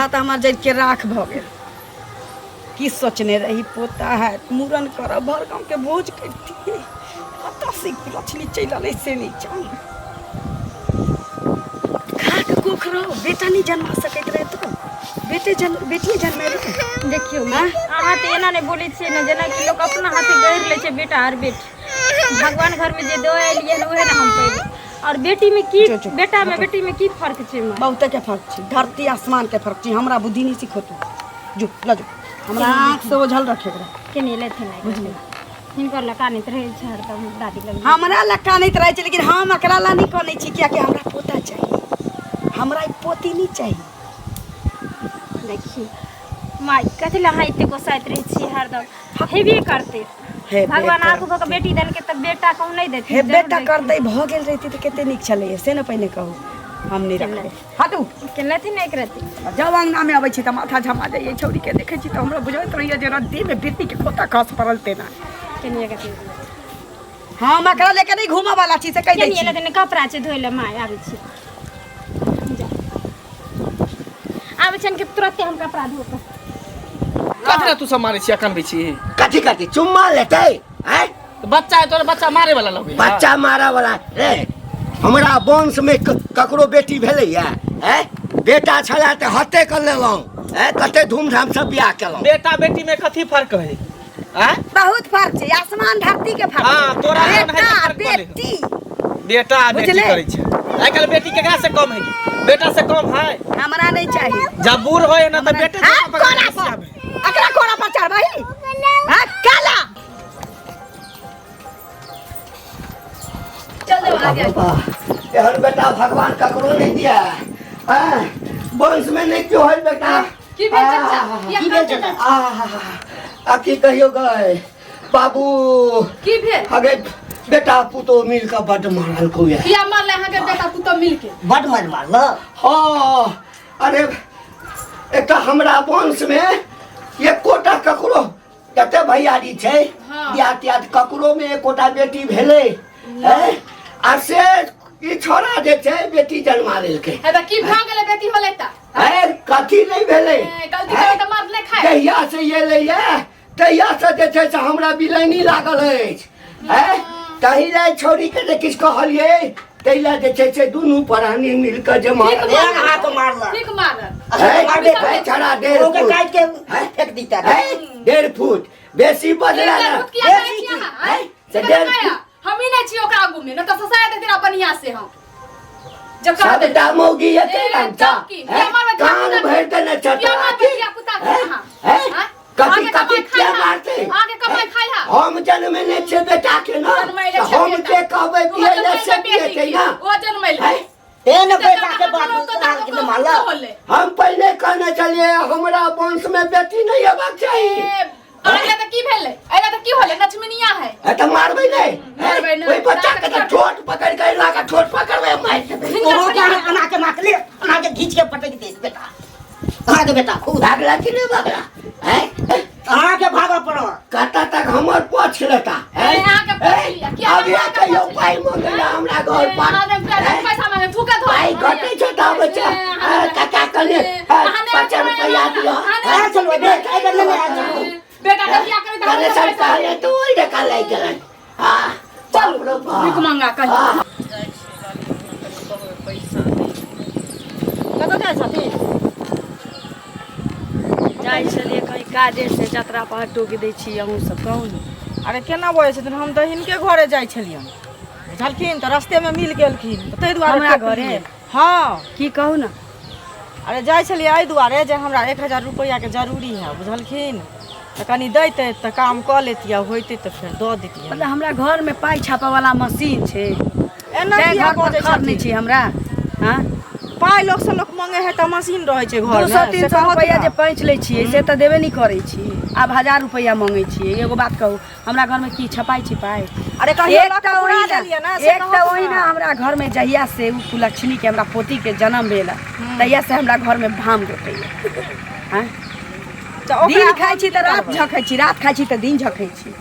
पोता तऽ हमर जरि के राख भऽ गेल। की सोचने रही पोता हैत, मूड़न करब, भर गाँवके भोज करितियै, कतऽ से लक्ष्मी चलि एलै से नहि जान। खा के कोख रहो, बेटा नहि जन्मा सकैत रहे तो बेटे जन बेटिए जन्मेलकै। देखियौ माँ, अहाँ तऽ एना नहि बोलै छियै ने जेनाकि लोक अपना हाथे गढ़ि लै छै बेटा आर बेटी। भगवान घर में जे दऽ एलियै हन उहे ने हम पेबै। और बेटी में की जो, जो, बेटा में बेटी में की फर्क छै माँ? बहुते के फर्क छै, धरती आसमान के फर्क छै। हमरा बुद्धि नहीं सिखो तू, जो ल जो, हमरा आँख से ओझल रखे एकरा। केने लेथिन बुझलियै? हिनकर लए कानैत रहै छै हरदम दादी लग। हमरा लए कानैत रहै छै, लेकिन हम एकरा लए नहि कानै छी, कियाकि हमरा पोता चाही, हमरा ई पोती नहि चाही। देखी माय, कथी लए अहाँ एते गोसाइत रहै छी हरदम? हेबे करतै, हेबे भगवान आगू करतै। भऽ कऽ बेटी देलकै तऽ बेटा कहूँ नहि देथिन? हेबे जरूर टा देथिन। करतै। भऽ गेल रहितै तऽ कते नीक छलैए से ने पहिने कहू। हम नहि रखबै, हटू। के लेथिन ने एक रत्ती। जब अंगना में अबै छी तऽ माथा झमा जाइए। छौड़ी के देखै छी तऽ हमरा बुझाइत रहैए जेना देहमे बिरनी के खोता खस पड़ल तेना। केनिए कथी? हम एकरा लेके नहि घूमऽ वाला छी से कहि दै केनिए छी। लेथिन ने, कपड़ा छै धोइ लए माय, आबै छी। जा। आबै छियनि कि तुरते हम कपड़ा धो कऽ। कथी तू सब मारै छी, कनबै छी? कथी कथी चुम्मा लेतै आँय? बच्चा है तोरा, बच्चा मारे वाला लगै? बच्चा मारा वाला रे? हमरा वंश में ककरो बेटी भेलैया? आँय, बेटा छला तऽ हते कऽ लेलहुँ। आँय, कते धूमधाम से बियाह केलहुँ। बेटा बेटी में कथी फर्क है आँय? बहुत फर्क छै, आसमान धरती के फर्क। हाँ, तोरा बेटा एहन है जे फर्क पड़े। बेटी बेटा आ बेटी बुझले? करै छै आइ काल्हि। बेटी केकरा से कम है? बेटा से कम है? हमरा नहीं चाहिए। जब बूढ़ होय ना तऽ बेटे हाँ, जकाँ पकड़ कोड़ा के पर आबै। एकरा कोड़ा पर चढ़बही? हाँ, काला चल दे आगे। एहन बेटा भगवान ककरो नहीं दिया। आँय, वंश में नहीं क्यों है बेटा? की भेल चाचा? किया की भेल कानै चाचा? आह, आ की कहियो गए बाबू। की भेल? अगे बेटा पुतो मिल के बड मारल को किया मारले अहाँके बेटा पुतोह मिलके? बड मारि मारल। हाँ, अरे एकटा हमरा वंश में एकोटा ककरो, कते भैयारी छै, बियाह तियाह ककरो में एकोटा बेटी भेलै हैं? आ से ई छोरा जे छै बेटी जन्मा लेलकै। हे तऽ की भऽ गेलै बेटी होलै तऽ? है कथी नहि भेलै? ए, गलती करै तऽ मार नहि खाय। जहिया से एलैया तहिया से जे छै से हमरा बिलैनी लागल अछि। है तही लए छौड़ी के जे किछु कहलियै ताहि लए जे छै से दुनू प्राणी मिल कऽ जे मारल। एक हाथ मारलक। ठीक मारल। है, है, छड़ा 1.5 ओके फुट काटि के फेंक दीता। है, 1.5 फुट बेसी बदला डेढ़ ना फुट किया कहै बेसी छी की? अहाँ, है, आँय? से से 1.5 कया, फुट हमही नहि छी ओकरा आगू में, नहि तऽ ससाय देती बढ़िया से हम जब कह देती। सबटा मौगी एके ए, रंग तब की? छह, किया हैं? मारबै धिया कान पुता के? भरि देने छह किया तोरा मारबै की? धिया पुता के हैं? अहाँ? हैं? आँय? कथी आगे कथी कमाइ किया खाइ हा। मारतै? आगे कमाइ खाइ हा। हम जन्मेने छियै बेटा के ना, जनमैले तऽ छै हम बेटा। जे कहबै ओ पियै लए जनमैले से बेटी पियतै के। ना। ओ जनमैले। हैं? ए ने बेटा के बाप के मारलक। हम पहिले कहने छलियै हमरा वंश में बेटी नहीं हेबाक चाही। अरे तऽ की भेलै? अरे तऽ की होलै? लक्ष्मीनिया है। ए, तऽ मारबै नहि? मारबै नहि। ओहि बच्चा के तऽ ठोट पकड़ के एना के ठोट पकड़बै, मारि देबै। ओहो के अना के नाक ले, अना के घीच के पटक दे बेटा, अहाँ के बेटा खूब भागला कि नहि भागला? हैं? अहाँ के भागऽ पड़ल। कतऽ तक हमर पक्ष लेता? हैं? ए, अहाँके पक्ष लिअ। किया अब अहाँके कहियो पक्ष पाइ मंगैला हमरा घर पर? हैं? पैसा मांगे थूके धो। पाइ घटै छै तऽ आबै छै। ए, काका कने 50 रुपैआ दिअ। आ चलू, बेटा एहि बेर लेने आयल चलू। बेटा के बियाह करै तऽ कने सर कहले तऽ ओहि जकाँ लागि गेलनि। हाँ, चलू भीख मंगा कही। कतऽ जाइ छथिन? जाइ छलियै कहीं काजे से, जतरा पर टोकि दै छी अहूँ सब, कहू ने। अरे केना बजै छथिन? हम तऽ हिनके घरे जाइ छलियनि, बुझलखिन, तऽ रस्तेमे मिल गेलखिन तऽ ताहि दुआरे हमरा टोकलियै। घरे? हँ। की कहू ने। अरे जाइ छलियै एहि दुआरे जे हमरा 1000 रुपैआके जरूरी है, बुझलखिन, तऽ कनि दैतै तऽ काम कऽ लेतियै, होइतै तऽ फेर दऽ दैतियै। मतलब हमरा घरमे पाइ छापऽ वाला मशीन छै? एना तैं किया घर पर बजै खर नहि छथिन? छै हमरा। हाँ, पाइ लोकसँ लोक मंगे है तऽ मशीन रहै छै 200 घरमे? 300 से कहत रुपैआ ने। जे पैंच लै छियै से तऽ देबे नहि करै छी, आब 1000 रुपैआ मंगै छियै। एगो बात कहू, हमरा घरमे की छपाइ छै पाइ? अरे कहियो एक लऽ तऽ कऽ पुरा ओहिना देलियै ने से एक तऽ कहत ओहिना ने। हमरा घरमे जहिया से ओ कुलक्षणी के हमरा पोती के जन्म भेल तहिया से हमरा घरमे भाम रोपैया। आँय? तऽ ओकरा दिन हम खाइ छी की तऽ रात करबै? झखै छी, रात खाइ छी तऽ दिन झखै छी।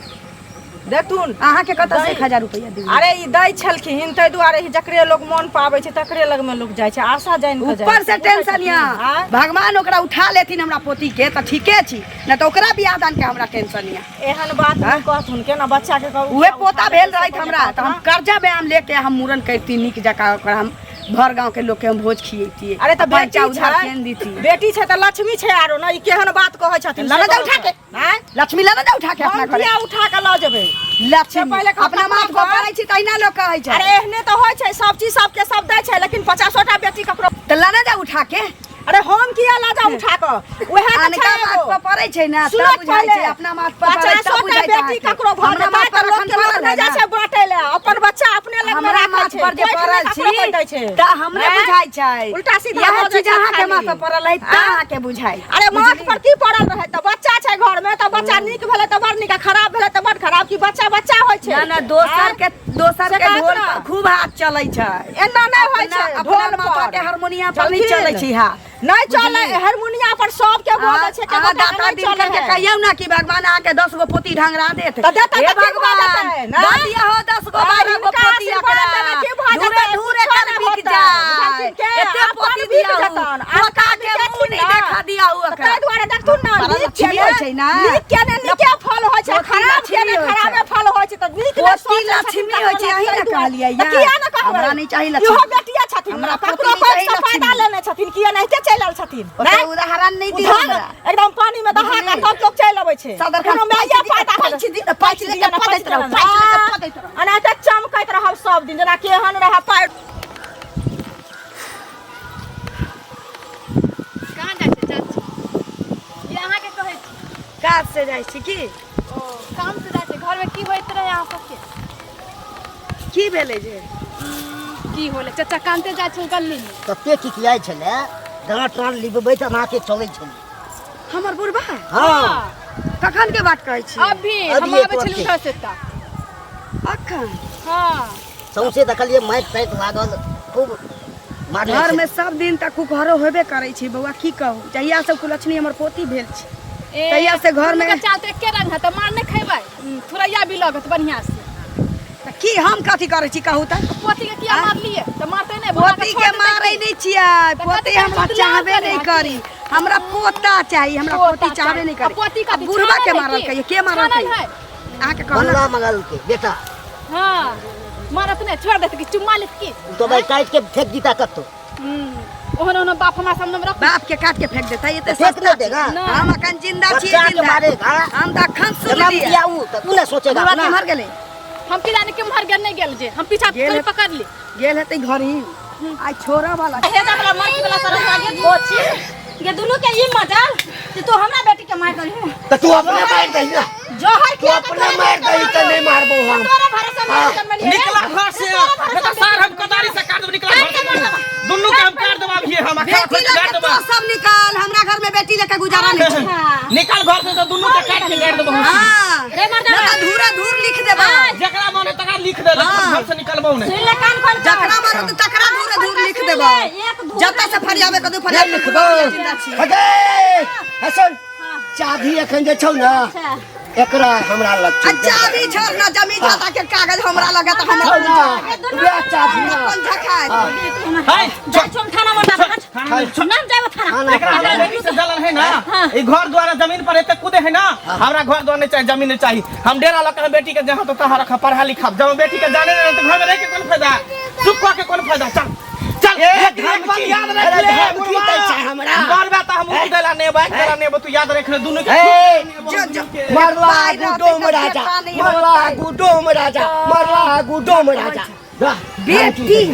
देखथुन अहाँके कतऽ से 1000 रुपैआ दियौ? अरे ई दै छलखिन ताहि दुआरे ही जकरे लोग मोन पाबै छै तकरे लगमे लोग जाइ छै, आशा जानि कऽ जाइ ऊपर से छै। टेंशन यऽ। आँय? भगवान ओकरा उठा लेथिन हमरा पोती के तऽ ठीके छी, नहि तऽ ओकरा बियाह दान के हमरा टेंशन यऽ। एहन बात नहि कहथुन, केना बच्चा के कहू? उहे पोता भेल रहैत हमरा तऽ हम कर्जा बयाम लेके हम मूड़न करती नीक जकाँ, ओकरा हम भर गांव के लोग के हम भोज खियैतियै। अरे तऽ पैसा बेटी उधार छै, केन दितियै? बेटी छै तऽ लक्ष्मी छै आरो ने। ई केहन बात कहै छथिन? लऽ से जाउ कहू उठा के। तऽ। आँय? लक्ष्मी लऽ जाउ उठा के अपना हम घरे। किया उठा के लऽ जेबै? लक्ष्मी से पहिले अपना कपड़ा माथ पर पर- पड़ै छी तहिना लोग कहै छै। अरे एहने तऽ होइ छै, सब चीज सबके सब दै छै, लेकिन 50टा बेटी ककरो तऽ लऽ जाउ उठा के। अरे हम किया लऽ जाउ उठा कऽ? उएह तऽ अनका छै माथ एगो। पर पड़ै छै ने सुनऽ तब बुझाइ छै, पहिले। अपना माथ पर पड़ै तब 50टा बुझाइ छै बेटी अहाँके। ककरो भऽ हमरा जेतै माथ तऽ पर लोक एखन के लोक पड़ल नहि है जाइ ने। छै बाँटै लए, अपन बच्चा अपने लगमे हमरा राखै माथ छै, पर जे कोइ पड़ल ककरो छी कोइ दै छै। तऽ हमरे आँय? बुझाइ छै। उल्टा सीधा इएह भऽ जाइ चीज छै अहाँके खाली। माथ पर पड़ल है तऽ आँय? अहाँके बुझाइ। अरे माथ पर की पड़ल रहै? तऽ बच्चा छै घर में, तऽ बच्चा नीक भेलै तऽ बड़ नीक आ खराब भेलै तऽ बड़ खराब। की बच्चा बच्चा होइ छै? ना ना, दोसर आँय? के दोसर से के कहत ढोल ना। पर खूब हाथ चलै छै। एना नहि होइ अपना छै अपना ढोल माथा पर। के हारमोनिया पर नहि चलथिन। चलै छै हाथ। नहि चलै हारमोनिया पर, सबके भऽ जाइ छै, अहाँ केकरो दाता नहि दिन चलै करके है। कहियौ ना कि भगवान अहाँके 10 गो पोती ढंगरा देत। तऽ देतै हे तऽ की भऽ भगवान, जेतै, ने? दऽ दिअ हो 10 गो आ, 12 गो हिनका पोती आशीर्वाद एकरा। देबै की भऽ धूरे जेतै? धूरे किछो एकर नहि बिक होतै। जाय। बुझलखिन के? एते अपन पोती बिक दिअ जेतन। पोता के बिकेथिन मुँह नहि ना। देखा दिअ तऽ ओकरा। ताहि दुआरे देखथुन ने, बड़ा नीक लक्ष्मी केने होइ छै ने। नीक केने नीके फल होइ छै, पोती खराब लक्ष्मी केने होइ छै। खराबे फल होइ छै। तऽ नीक नहि पोती सोचै छथिन लक्ष्मी तकरो होइ छै, अहीं ताहि ने दुआरे। कहलियै तऽ यै। किया ने कहबै? हमरा नहि चाही लक्ष्मी। इहो बेटिये छथिन हमरा ने, पोती ककरो नहि चाही पैघ से फायदा लक्ष्मी। लेने छथिन, किया एनाहिते चलि आयल छथिन? ओते नहि? उदाहरण नहि दियौ उधार हमरा। एकदम पानी में दहा के तब लोग चलि अबै छै। सदरखान कोनो माइये फायदा पैंच दियौ, पैंच दियौ, पदैत रहू, पैंच लऽ कऽ पदैत रहू। एनाहिते चमकैत रहब सब दिन, जेना केहन रहब पाइ। कहाँ जाइ छै चाची? ये अहाँके कहै छी। काज से जाइ छी की? ओ काम से जाइ छै। घरमे की होइत रहै अहाँ सबके? की भेलै जे? की होलै? चाचा कानते जाइ छल गलीमे। तते चिचियाइ छलै, डाँट टाँट लिपबैत अनाके चलै छलै हमर बुढ़बा। हँ। कखन के बात कहै छी? अभी हम अभिये आबै छली तुरते। उधर से तऽ। अखन? हँ। सौंसे देखलियै माटि ताटि लागल, खूब मारने घर में छलै। सब दिन तक कुकहरो होबे करै छै बौआ, की कहू, जहिया से कुलक्षणी हमर पोती भेल छै ए, तहिया से घर में दुनूके चाल तऽ एके रंग है, तऽ मार नहि खैबै, थुरैया भी लगत बढ़िआँ से। तऽ की हम कथी करै छी कहू तऽ? पोती के किया मारलियै? तऽ मारतै नहि? भगवान पोती के के छोड़ देतै मारै की? नहि छियै। तऽ पोती कथी हमरा करै छी? चाहबे लाल नहि करै करी, हमरा पोता चाही, हमरा पोता पोती चाहबे चाही। नहि आ करी। पोती आ कथी बुढ़बा के छानल है मारल की? कहियो के मारल छानल कहियो है? अहाँके कहलक बंगला मंगलके बेटा। हाँ, मारत नहि, छोड़ देत की? चुम्मा लेत की? ओ तो भाई काटि के फेंक दीता कतौ। ओहन ओहन बाप हमरा सामने में रख। बाप के काट के फेंक देता एते फेंक सस्ता नहीं देगा। छी। हम अखन जिंदा छी। बच्चा के जिंदा मारेगा। हम तऽ अखन सुन जन्म लिअ। दिया ऊ तऽ ऊ नहीं सोचेगा बुढ़बा ना। केम्हर गेलै? हम की जाने केम्हर गेल नहि गेल, जे हम पीछा गेल थोड़ी है। पकड़ ली। गेल हेतै घर ही आइ छोड़ा वाला। हेजा वाला मर्द वाला सरम लागे कोची गे दुनू के ई मजाल जे तू हमरा बेटी के मार दही। तऽ तू अपने मारि दही ना। जहर तू अपने मारि दही तऽ नहि मारबो हम। तोरा भरोसा में जन्मलियै रे। निकला घर से, नहीं तो सार हम कदारी से काट देब। निकला घर से, दुनू के हम काट देब अभी हम अखा बेटी खोल लके काट देब। तो सब निकाल, हमरा घर में बेटी लेके गुजारा नहीं छै। निकल घर से तो दुनू के काट के गाड़ देब हम। हाँ रे मर्दाना। ना तऽ धूरा धूर लिख देबा। जकरा मन है तकरा लिख दे, लेकिन घर से निकलबो नहीं। सुन ले कान खोल के। जकरा मारो तऽ तकरा धूरे धूर लिख देबा। एक धूर जतऽ से फरियाबे कतौ नहि फरियाबे। लिखबो हगे। हसन चाभी एखन जे छौ ने एकरा हमरा लग आ छौ। चाभी छोड़ ना, जमीन जाता के कागज हमरा लगे तऽ हमरा छौ ना वएह चाभी ना। अपन झखाय। हाय। जाइ छौ हम थाना मोटा नाम जाबो थाना। खाना एकरा हमरा बेटी से जलन है ना, ई घर द्वारा जमीन पर एते कूदे है ना। हमरा घर द्वार नहीं चाहिए, जमीन नहीं चाहिए। हम डेरा लग के बेटी के जहाँ तो तहाँ रखा, पढ़ा लिखा। जब बेटी के जाने नहीं तो घर में रह के कौन फायदा, सुख के कौन फायदा? चल चल। ए, एक बात धमकी, याद रख अरे ले, धमकी दै छै हमरा। मरबा तऽ हम उठ देला ने बाइक देला ने, तू याद रख ले दुनू के। ए, जो जो मरला पाइ आगू रहतै डोम तऽ राजा, बेटा नहि मरला होतै। आगू डोम राजा, मरला आगू डोम राजा। वाह, बेटी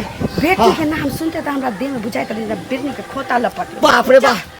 बेटी के नाम सुनते तऽ हमरा देह में बुझाइत रहै जेना बिरनी के खोता लपट। बाप रे बाप।